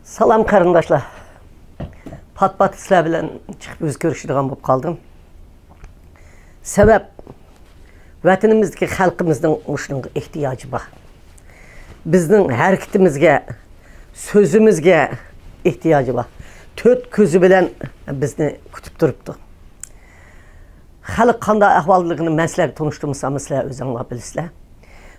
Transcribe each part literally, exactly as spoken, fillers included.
سالام قېرىنداشلار. پات-پات سىلەر بىلەن چىقىپ يۈز كۆرۈشىدىغان بولۇپ قالدىم. سەۋەب، ۋەتىنىمىزدىكى خەلقىمىزنىڭ مۇشۇنىڭغا ئېھتىياجى بار. بىزنىڭ ھەرىكىتىمىزگە، سۆزىمىزگە ئېھتىياجى بار. تۆت كۆزى بىلەن بىزنى كۈتۈپ تۇرۇپتۇ. خەلق قانداق ئەھۋالدىلىقىنى مەن سىلەرگە تونۇشتۇرمىسام، سىلەر ئۆزۈڭلار بىلىسىلەر.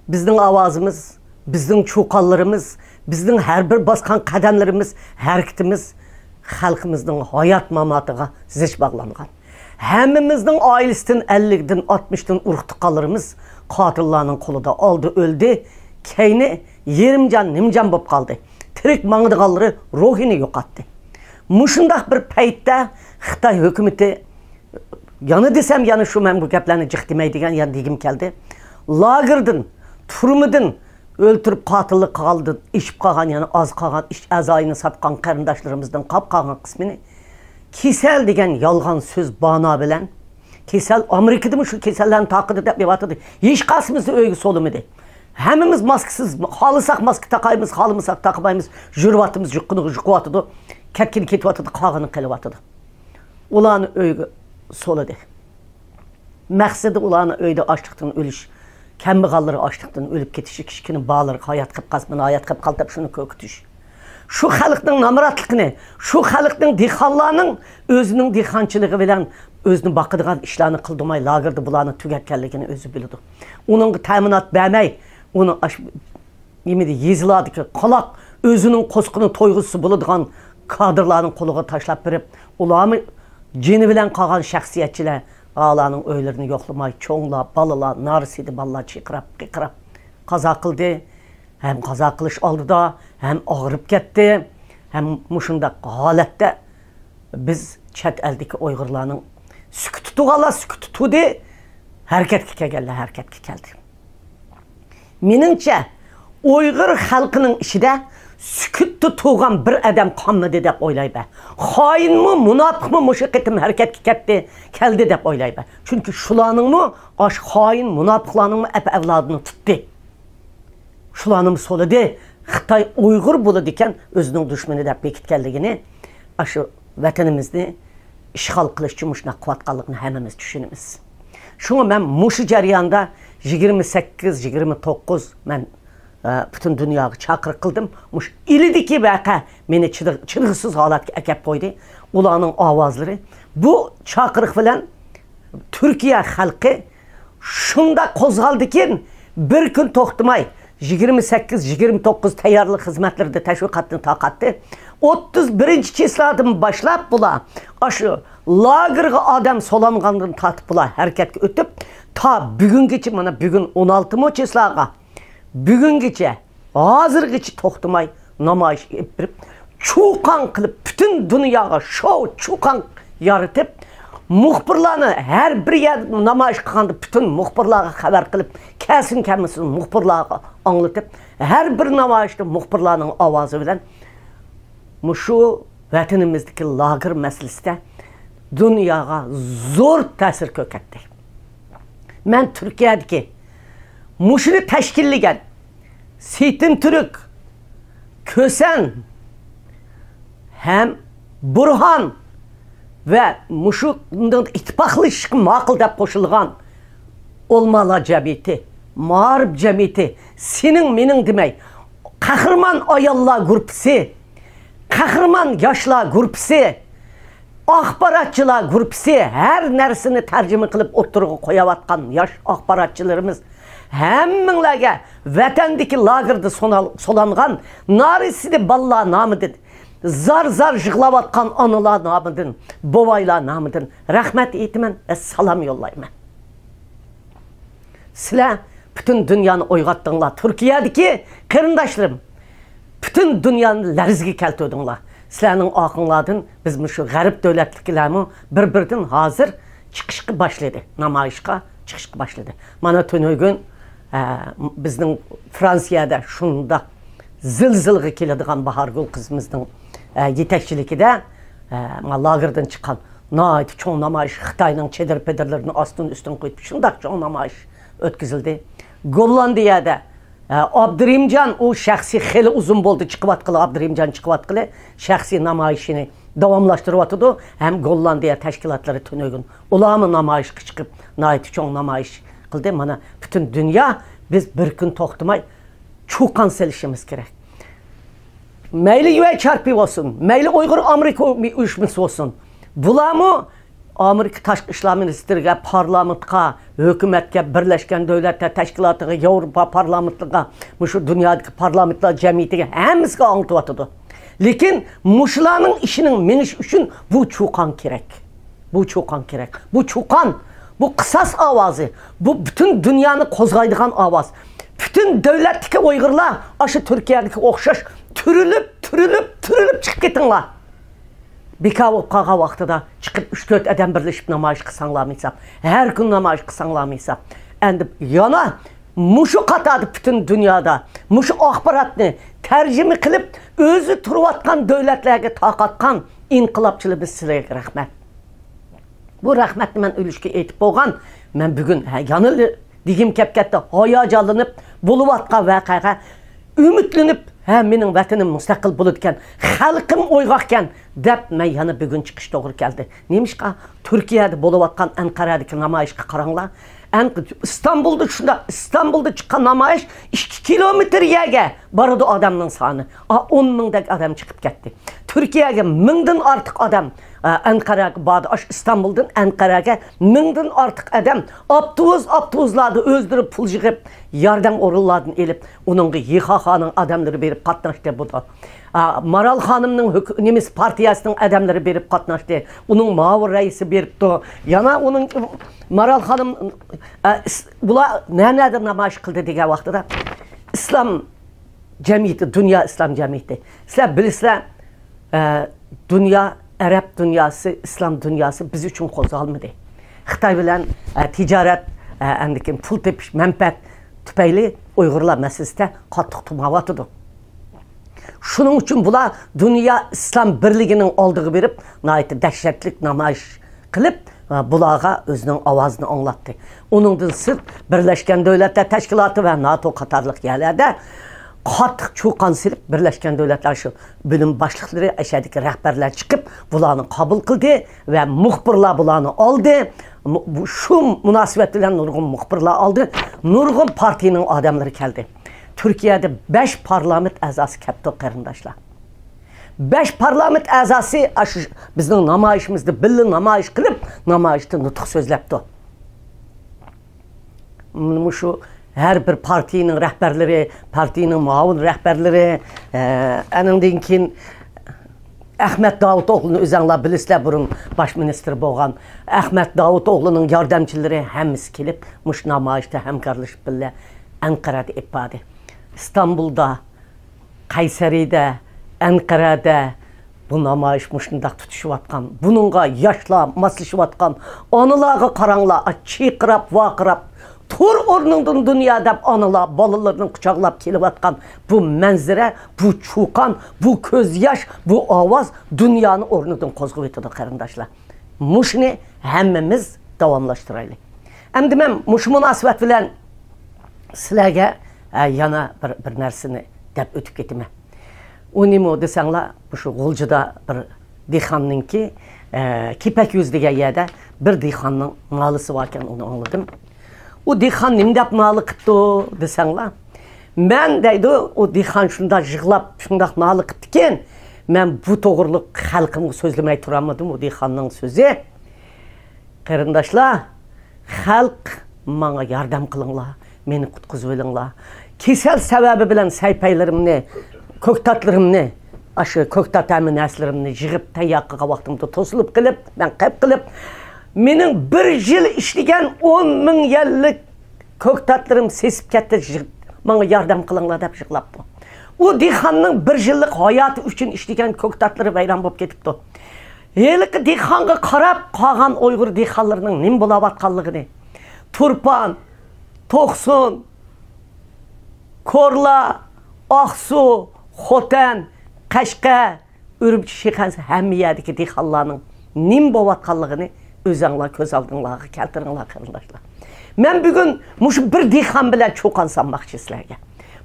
بىزنىڭ ئاۋازىمىز، بىزنىڭ چۇقانلىرىمىز، بىزنىڭ ھەر بىر باسقان قەدەملىرىمىز، ھەرىكىتىمىز خەلقىمىزنىڭ ھايات-ماماتىغا زىچ باغلانغان. ھەممىمىزنىڭ ئائىلىسىدىن ئەللىكتىن، ئاتمىشتىن ئۇرۇق-تۇغقانلىرىمىز قاتىللارنىڭ قولىدا ئالدى ئۆلدى، كەينى يېرىم جان، نىم جان بولۇپ قالدى. تىرىك ماڭىدىغانلىرى روھىنى يوقاتتى. مۇشۇنداق بىر پەيتتە خىتاي ھۆكۈمىتى يەنە دېسەم، يەنە شۇ، مەن بۇ گەپلەرنى جىق دېمەي دېگەن، يەنە دېگۈم كەلدى. لاگېردىن، تۈرمىدىن ئۆلتۈرۈپ قاتىللىق قىلغاندىن ئېشىپ قالغان، يەنە ئاز قالغان ئىش ئەزايىنى ساتقان قېرىنداشلىرىمىزنىڭ قاپ قالغان قىسمىنى كېسەل دېگەن يالغان سۆز بانا بىلەن، كېسەل ئامېرىكىدىمۇ شۇ كېسەللەرنى تارقىتىدۇ دەپ يېۋاتىدۇ. ھېچقايسىمىزنى ئۆيگە سولىمىدى. ھەممىمىز ماسكىسىز، خالىساق ماسكا تاقايمىز، خالىمىساق تاقىمايمىز. يۈرۈۋاتىمىز، يۇققىنى يۇقۇۋاتىدۇ. كەتكىنى كېتىۋاتىدۇ، قالغىنى قېلىۋاتىدۇ. ئۇلارنى ئۆيگە سولىدى. مەقسىتى ئۇلارنى ئۆيدە ئاچلىقتىن ئۆلۈش، كەمبەغەللىرى ئاچلىقتىن ئۆلۈپ كېتىشى، كىچىككىنە بالىلىرى ھايات قېلىپ قالسا، مانا ھايات قېلىپ قالدى دەپ شۇنى كۆركۈتۈش. شۇ خەلقنىڭ نامراتلىقىنى، شۇ خەلقنىڭ، دېھقانلارنىڭ ئۆزىنىڭ دېھقانچىلىقى بىلەن ئۆزىنى باقىدىغان ئىشلارنى قىلدۇرماي، لاگېردا بۇلارنى تۈگەتكەنلىكىنى ئۆزى بىلىدۇ. ئۇنىڭغا تەمىنات بەرمەي، ئۇنى ئاش-، نېمىدە، يېزىلاردىكى قالاق، ئۆزىنىڭ قوسقىنى تويغۇزسا بولىدىغان كادىرلارنىڭ قولىغا تاشلاپ بېرىپ، ئۇلارمۇ جېنى بىلەن قالغان شەخسىيەتچىلەر، ئالارنىڭ ئۆيلىرىنى يوقلىماي، چوڭلار، بالىلار، نارسىدە بالىلار چىرقىراپ، قىرقىراپ قازا قىلدى. ھەم قازا قىلىش ئالدىدا، ھەم ئاغرىپ كەتتى، ھەم مۇشۇنداق ھالەتتە بىز چەت ئەلدىكى ئۇيغۇرلارنىڭ سۈكۈتتە تۇرغانلار سۈكۈتتە تۇردى، ھەرىكەتكە كەلگەنلەر ھەرىكەتكە كەلدى. مېنىڭچە، ئۇيغۇر خەلقىنىڭ ئىچىدە سۈكۈتتە تۇرغان بىر ئادەم قالمىدى دەپ ئويلايمەن. خائىنمۇ، مۇناپىقمۇ مۇشۇ قېتىم ھەرىكەتكە كەتتى، كەلدى دەپ ئويلايمەن. چۈنكى شۇلارنىڭمۇ، ئاشۇ خائىن مۇناپىقلارنىڭمۇ ئەپ-ئەۋلادىنى تۇتتى. شۇلارنىمۇ سولىدى. خىتاي ئۇيغۇر بولىدىكەن، ئۆزىنىڭ دۈشمىنى دەپ بېكىتكەنلىكىنى، ئاشۇ ۋەتىنىمىزنى ئىشغال قىلىش ئۈچۈن مۇشۇنداق قىلىۋاتقانلىقىنى ھەممىمىز چۈشىنىمىز. شۇڭا مەن مۇشۇ جەرياندا يىگىرمە سەككىز، يىگىرمە توققۇز، مەن، ئە، پۈتۈن دۇنياغا چاقىرىق قىلدىم. مۇشۇ ئىلىدىكى ۋەقە مېنى چىدىغ-، چىدىغۇسىز ھالەتكە ئەكەپ قويدى. ئۇلارنىڭ ئاۋازلىرى. بۇ چاقىرىق بىلەن تۈركىيە خەلقى شۇنداق قوزغالدىكىن، بىر كۈن توختىماي، يىگىرمە سەككىز، يىگىرمە توققۇز تەييارلىق خىزمەتلىرىدە تەشۋىقاتنى تارقاتتى. ئوتتۇز بىرىنچى چىسلادىن باشلاپ بۇلار ئاشۇ لاگېرغا ئادەم سولانغاندىن تارتىپ بۇلار ھەرىكەتكە ئۆتۈپ، تا بۈگۈنگىچە، مانا بۈگۈن ئون ئالتىنچى چىسلاغا، بۈگۈنگىچە، ھازىرغىچە توختىماي نامايىش ئېلىپ بېرىپ، چۇقان قىلىپ، پۈتۈن دۇنياغا شوۋ، چۇقان يارىتىپ، مۇخبىرلارنى ھەر بىر يەردە نامايىش قىلغاندا پۈتۈن مۇخبىرلارغا خەۋەر قىلىپ، كەلسۇن كەلمىسۇن مۇخبىرلارغا ئاڭلىتىپ، ھەر بىر نامايىشتا مۇخبىرلارنىڭ ئاۋازى بىلەن مۇشۇ ۋەتىنىمىزدىكى لاگېر مەسىلىسىدە دۇنياغا زور تەسىر كۆرسەتتى. مەن تۈركىيەدىكى مۇشۇنى تەشكىللىگەن سېيتىن تۈرك، كۆسەن ھەم بۇرھان ۋە مۇشۇ ئىتتىپاقلىشىشقا ماقۇل دەپ قوشۇلغان ئۆلىمالار جەمئىيىتى، مائارىپ جەمئىيىتى، سېنىڭ مېنىڭ دېمەي، قەھرىمان ئاياللار گۇرۇپپىسى، قەھرىمان ياشلار گۇرۇپپىسى، ئاخباراتچىلار گۇرۇپپىسى، ھەر نەرسىنى تەرجىمە قىلىپ ئوتتۇرىغا قويۇۋاتقان ياش ئاخباراتچىلىرىمىز، ھەممىڭلارغا ۋەتەندىكى لاگېردا سونال-، سولانغان نارەسىدە بالىلار نامىدىن، زار-زار يىغلاۋاتقان ئانىلار نامىدىن، بوۋايلار نامىدىن رەھمەت ئېيتىمەن ۋە سالام يوللايمەن. سىلەر پۈتۈن دۇنيانى ئويغاتتىڭلار. تۈركىيەدىكى قېرىنداشلىرىم، پۈتۈن دۇنيانى لەرزىگە كەلتۈردۈڭلار. سىلەرنىڭ ئارقىڭلاردىن بىز مۇشۇ غەرب دۆلەتلىكلەرمۇ بىر-بىرىدىن ھازىر چىقىشقا باشلىدى، نامايىشقا چىقىشقا باشلىدى. مانا تۈنۈگۈن، ئە، بىزنىڭ فرانسىيەدە شۇنداق زىلزىلغا كېلىدىغان باھارگۈل قىزىمىزنىڭ، ئە، يېتەكچىلىكىدە، ئە، ما لاگېردىن چىققان ناھايىتى چوڭ نامايىش، خىتاينىڭ چېدىر-پېدىرلىرىنى ئاستىن-ئۈستۈن قىلىپ شۇنداق چوڭ نامايىش ئۆتكۈزۈلدى. گوللاندىيەدە ئابدۇرېھىمجان، ئۇ شەخسىي خېلى ئۇزۇن بولدى چىقىۋاتقىلى، ئابدۇرېھىمجان چىقىۋاتقىلى شەخسىي نامايىشىنى داۋاملاشتۇرۇۋاتىدۇ. ھەم گوللاندىيە تەشكىلاتلىرى تۈنۈگۈن ئۇلارمۇ نامايىشقا چىقىپ، ناھايىتى چوڭ نامايىش قىلدى. مانا، پۈتۈن دۇنيا، بىز بىر كۈن توختىماي چۇقان سېلىشىمىز كېرەك. مەيلى يۈەي چارپى بولسۇن، مەيلى ئۇيغۇر ئامېرىكا ئۇيۇشمىسى بولسۇن، بۇلارمۇ ئامېرىكا تاشقى ئىشلار مىنىستىرىگە، پارلامېنتقا، ھۆكۈمەتكە، بىرلەشكەن دۆلەتلەر تەشكىلاتىغا، ياۋروپا پارلامېنتىغا، مۇشۇ دۇنيادىكى پارلامېنتلار جەمئىيىتىگە، ھەممىسىگە ئاڭلىتىۋاتىدۇ. لېكىن مۇشۇلارنىڭ ئىشىنىڭ مېڭىشى ئۈچۈن بۇ چۇقان كېرەك. بۇ چۇقان كېرەك. بۇ چۇقان، بۇ قىساس ئاۋازى، بۇ پۈتۈن دۇنيانى قوزغايدىغان ئاۋاز. پۈتۈن دۆلەتتىكى ئۇيغۇرلار ئاشۇ تۈركىيەدىكى ئوخشاش تۈرۈلۈپ، تۈرۈلۈپ، تۈرۈلۈپ چىقىپ كېتىڭلار. بىكار بولۇپ قالغان ۋاقتىدا چىقىپ ئۈچ تۆت ئادەم بىرلىشىپ نامايىش قىلساڭلارمۇ ھېساب، ھەر كۈن نامايىش قىلساڭلارمۇ ھېساب. ئەمدى يەنە مۇشۇ قاتاردا پۈتۈن دۇنيادا مۇشۇ ئاخباراتنى تەرجىمە قىلىپ، ئۆزى تۇرۇۋاتقان دۆلەتلەرگە تارقاتقان ئىنقىلابچىلىرىمىز، سىلەرگە رەھمەت. بۇ رەھمەتنى مەن ئۈلۈشكە ئېيتىپ بولغان. مەن بۈگۈن، ھە، يەنىلا دېگۈم كەپ كەتتى. ھاياجانلىنىپ، بولۇۋاتقان ۋەقەگە ئۈمىدلىنىپ، ھە، مېنىڭ ۋەتىنىم مۇستەقىل بولىدىكەن، خەلقىم ئويغاقكەن دەپ، مەن يەنە بۈگۈن چىقىش توغرا كەلدى. نېمىشقا؟ تۈركىيەدە بولۇۋاتقان ئەنقەرەدىكى نامايىشقا قاراڭلار. ئەن-، ئىستانبۇلدا شۇنداق، ئىستانبۇلدا چىققان نامايىش ئىككى كىلومېتىر يەرگە بارىدۇ ئادەمنىڭ سانى. ئا، ئون مىڭدەك ئادەم چىقىپ كەتتى. تۈركىيەگە مىڭدىن ئارتۇق ئادەم، ئە، ئەنقەرەگە باردى. ئاشۇ ئىستانبۇلدىن ئەنقەرەگە مىڭدىن ئارتۇق ئادەم ئاپتوبۇس، ئاپتوبۇسلاردا ئۆزلىرى پۇل يىغىپ، ياردەم ئورۇنلاردىن ئېلىپ، ئۇنىڭغا يىخاخانىڭ ئادەملىرى بېرىپ قاتناشتى. بۇ، ئا، مارال خانىمنىڭ ھۆك-، نېمىسى، پارتىيەسىنىڭ ئادەملىرى بېرىپ قاتناشتى. ئۇنىڭ مۇئاۋىن رەئىسى بېرىپتۇ. يەنە ئۇنىڭ، مارال خانىم، ئا، ئىس-، بۇلار نە-، نەدە نامايىش قىلدى دېگەن ۋاقتىدا، ئىسلام جەمئىيىتى، دۇنيا ئىسلام جەمئىيىتى. سىلەر بىلىسىلەر، ئە، دۇنيا، ئەرەب دۇنياسى، ئىسلام دۇنياسى بىز ئۈچۈن قوزغالمىدى. خىتاي بىلەن، ئە، تىجارەت، ئە، ئاندىن كېيىن پۇل تېپىش، مەنپەئەت تۈپەيلى ئۇيغۇرلار مەسىلىسىدە قاتتىق تۇماۋاتىدۇ. شۇنىڭ ئۈچۈن بۇلار دۇنيا ئىسلام بىرلىكىنىڭ ئالدىغا بېرىپ، ناھايىتى دەھشەتلىك نامايىش قىلىپ، بۇلارغا ئۆزىنىڭ ئاۋازىنى ئاڭلاتتى. ئۇنىڭدىن سىرت، بىرلەشكەن دۆلەتلەر تەشكىلاتى ۋە ناتو قاتارلىق يەرلەردە قاتتىق چۇقان سېلىپ، بىرلەشكەن دۆلەتلەر شۇ بۆلۈم باشلىقلىرى، ئەشەدىكى رەھبەرلەر چىقىپ، بۇلارنى قابۇل قىلدى ۋە مۇخبىرلار بۇلارنى ئالدى. مۇ-، بۇ، شۇ مۇناسىۋەت بىلەن نۇرغۇن مۇخبىرلار ئالدى، نۇرغۇن پارتىيىنىڭ ئادەملىرى كەلدى. تۈركىيەدە بەش پارلامېنت ئەزاسى كەپتۇ، قېرىنداشلار. بەش پارلامېنت ئەزاسى ئاشۇ بىزنىڭ نامايىشىمىزدا بىللە نامايىش قىلىپ، نامايىشتا نۇتۇق سۆزلەپتۇ. مۇشۇ ھەر بىر پارتىيىنىڭ رەھبەرلىرى، پارتىيىنىڭ مۇئاۋىن رەھبەرلىرى، ئە، ئەنىڭدىن كېيىن ئەخمەت داۋۇتئوغلۇنى ئۆزەڭلار بىلىسىلەر، بۇرۇن باش مىنىستىر بولغان ئەخمەت داۋۇتئوغلۇنىڭ ياردەمچىلىرى ھەممىسى كېلىپ، مۇشۇ نامايىشتا ھەمكارلىشىپ بىللە ئەنقەرەدە ئېلىپ باردى. ئىستانبۇلدا، قەيسەرىدە، ئەنقەرەدە بۇ نامايىش مۇشۇنداق تۇتىشىۋاتقان، بۇنىڭغا ياشلار ماسلىشىۋاتقان، ئانىلارغا قاراڭلار، چىرقىراپ، ۋارقىراپ، تۇر ئورنۇڭدىن دۇنيا دەپ ئانىلار بالىلىرىنى قۇچاقلاپ كېلىۋاتقان بۇ مەنزىرە، بۇ چۇقان، بۇ كۆز ياش، بۇ ئاۋاز دۇنيانى ئورنىدىن قوزغىۋېتىدۇ، قېرىنداشلار. مۇشۇنى ھەممىمىز داۋاملاشتۇرايلى. ئەمدى مەن مۇشۇ مۇناسىۋەت بىلەن سىلەرگە، ئە، يەنە بىر، بىر نەرسىنى دەپ ئۆتۈپ كېتىمەن. ئۇ نېمە دېسەڭلار، مۇشۇ غۇلجىدا بىر دېھقاننىڭكى، ئە، كېپەك يۈزى دېگەن يەردە بىر دېھقاننىڭ نالىسى باركەن، ئۇنى ئاڭلىدىم. ئۇ دېھقان نېمە دەپ نالە قىپتۇ دېسەڭلار، مەن دەيدۇ، ئۇ دېھقان شۇنداق يىغلاپ، شۇنداق نالە قىپتىكەن، مەن بۇ توغرىلىق خەلقىمگە سۆزلىمەي تۇرالمىدىم، ئۇ دېھقاننىڭ سۆزى. قېرىنداشلار، خەلق، ماڭا ياردەم قىلىڭلار، مېنى قۇتقۇزۇۋېلىڭلار. كېسەل سەۋەبى بىلەن سەيپەيلىرىمنى، كۆكتاتلىرىمنى، ئاشۇ كۆكتات ھەممە نەرسىلىرىمنى يىغىپ تەييار قىلغان ۋاقتىمدا توسۇلۇپ قېلىپ، مەن قېپ قېلىپ، مېنىڭ بىر يىل ئىشلىگەن ئون مىڭ يەنلىك كۆكتاتلىرىم سېسىپ كەتتى، يىغ-، ماڭا ياردەم قىلىڭلار دەپ يىغلاپتۇ. ئۇ دېھقاننىڭ بىر يىللىق ھاياتى ئۈچۈن ئىشلىگەن كۆكتاتلىرى ۋەيران بولۇپ كېتىپتۇ. ھېلىقى دېھقانغا قاراپ قالغان ئۇيغۇر دېھقانلىرىنىڭ نېمە بولاۋاتقانلىقىنى، تۇرپان، توقسۇن، كورلا، ئاقسۇ، خوتەن، قەشقەر، ئۈرۈمچى، شىخەنزە، ھەممە يەردىكى دېھقانلارنىڭ نېمە بوۋاتقانلىقىنى ئۆزەڭلار كۆز ئالدىڭلارغا كەلتۈرۈڭلار، قېرىنداشلار. مەن بۈگۈن مۇشۇ بىر دېھقان بىلەن چۇقان سالماقچى سىلەرگە.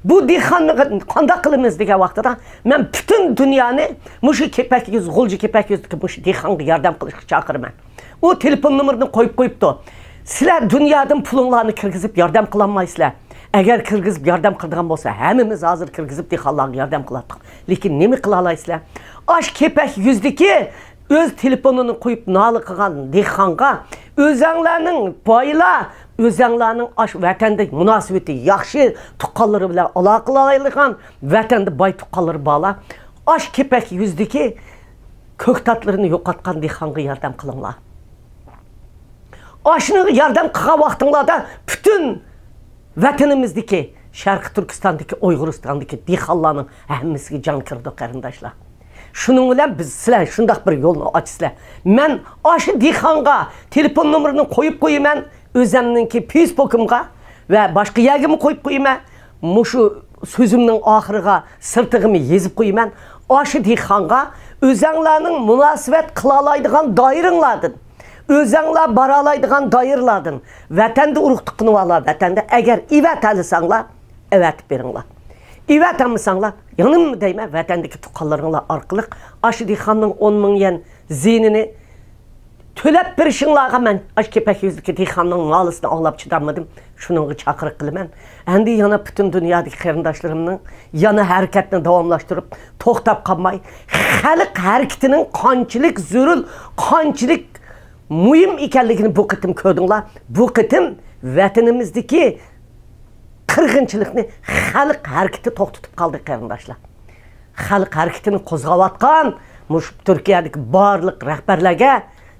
بۇ دېھقاننى قانداق قىلىمىز دېگەن ۋاقتىدا، مەن پۈتۈن دۇنيانى مۇشۇ كېپەك يۈز، غۇلجا كېپەك يۈزدىكى مۇشۇ دېھقانغا ياردەم قىلىشقا چاقىرىمەن. ئۇ تېلېفون نومۇرىنى قويۇپ قويۇپتۇ. سىلەر دۇنيادىن پۇلۇڭلارنى كىرگۈزۈپ ياردەم قىلالمايسىلەر. ئەگەر كىرگۈزۈپ ياردەم قىلىدىغان بولسا، ھەممىمىز ھازىر كىرگۈزۈپ دېھقانلارغا ياردەم قىلاتتۇق. لېكىن نېمە قىلالايسىلەر؟ ئاشۇ كېپەك يۈزدىكى ئۆز تېلېفونىنى قويۇپ نالە قىلغان دېھقانغا، ئۆزەڭلارنىڭ بايلار، ئۆزەڭلارنىڭ ئاشۇ ۋەتەندە مۇناسىۋىتى ياخشى، تۇغقانلىرى بىلەن ئالاقىلىشىدىغان، ۋەتەندە باي تۇغقانلىرى بارلار، ئاشۇ كېپەك يۈزدىكى كۆكتاتلىرىنى يوقاتقان دېھقانغا ياردەم قىلىڭلار. ئاشۇنىڭغا ياردەم قىلغان ۋاقتىڭلاردا پۈتۈن ۋەتىنىمىزدىكى، شەرقىي تۈركىستاندىكى، ئۇيغۇرىستاندىكى دېھقانلارنىڭ ھەممىسىگە جان كىرىدۇ، قېرىنداشلار. شۇنىڭ بىلەن بىز، سىلەر شۇنداق بىر يولنى ئاچىسىلەر. مەن ئاشۇ دېھقانغا تېلېفون نومۇرىنى قويۇپ قويىمەن، ئۆزەمنىڭكى فېيسبۇكۇمغا ۋە باشقا يەرگىمۇ قويۇپ قويىمەن. مۇشۇ سۆزۈمنىڭ ئاخىرىغا، سىرتىغىمۇ يېزىپ قويىمەن. ئاشۇ دېھقانغا ئۆزەڭلارنىڭ مۇناسىۋەت قىلالايدىغان دائىرىڭلاردىن، ئۆزەڭلار بارالايدىغان دائىرىلاردىن، ۋەتەندە ئۇرۇق تۇغقىنى بارلار، ۋەتەندە ئەگەر ئەۋەتەلىسەڭلار، ئەۋەتىپ بېرىڭلار. ئەۋەتەلمىسەڭلار، يەنىمۇ دەيمەن، ۋەتەندىكى تۇغقانلىرىڭلار ئارقىلىق ئاشۇ دېھقاننىڭ ئون مىڭ يەن زىيىنىنى تۆلەپ بېرىشىڭلارغا مەن ئاشۇ كېپەك يۈزلۈكى دېھقاننىڭ نالىسىنى ئاڭلاپ چىدالمىدىم. شۇنىڭغا چاقىرىق قىلىمەن. ئەمدى يەنە پۈتۈن دۇنيادىكى قېرىنداشلىرىمنىڭ يەنە ھەرىكەتنى داۋاملاشتۇرۇپ، توختاپ قالماي، خەلق ھەرىكىتىنىڭ قانچىلىك زۆرۈر، قانچىلىك مۇھىم ئىكەنلىكىنى بۇ قېتىم كۆردۈڭلار. بۇ قېتىم ۋەتىنىمىزدىكى قىرغىنچىلىقنى خەلق ھەرىكىتى توختىتىپ قالدى، قېرىنداشلار. خەلق ھەرىكىتىنى قوزغاۋاتقان مۇشۇ تۈركىيەدىكى بارلىق رەھبەرلەرگە،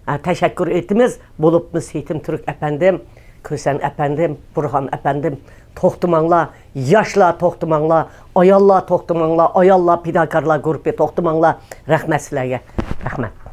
ئە، تەشەككۈر ئېيتىمىز. بولۇپمۇ سېيتىم تۈرك ئەپەندىم، كۈسەن ئەپەندىم، بۇرھان ئەپەندىم، توختىماڭلار، ياشلار توختىماڭلار، ئاياللار توختىماڭلار، ئاياللار پىداكارلار گۇرۇپپا توختىماڭلار. رەھمەت سىلەرگە. رەھمەت.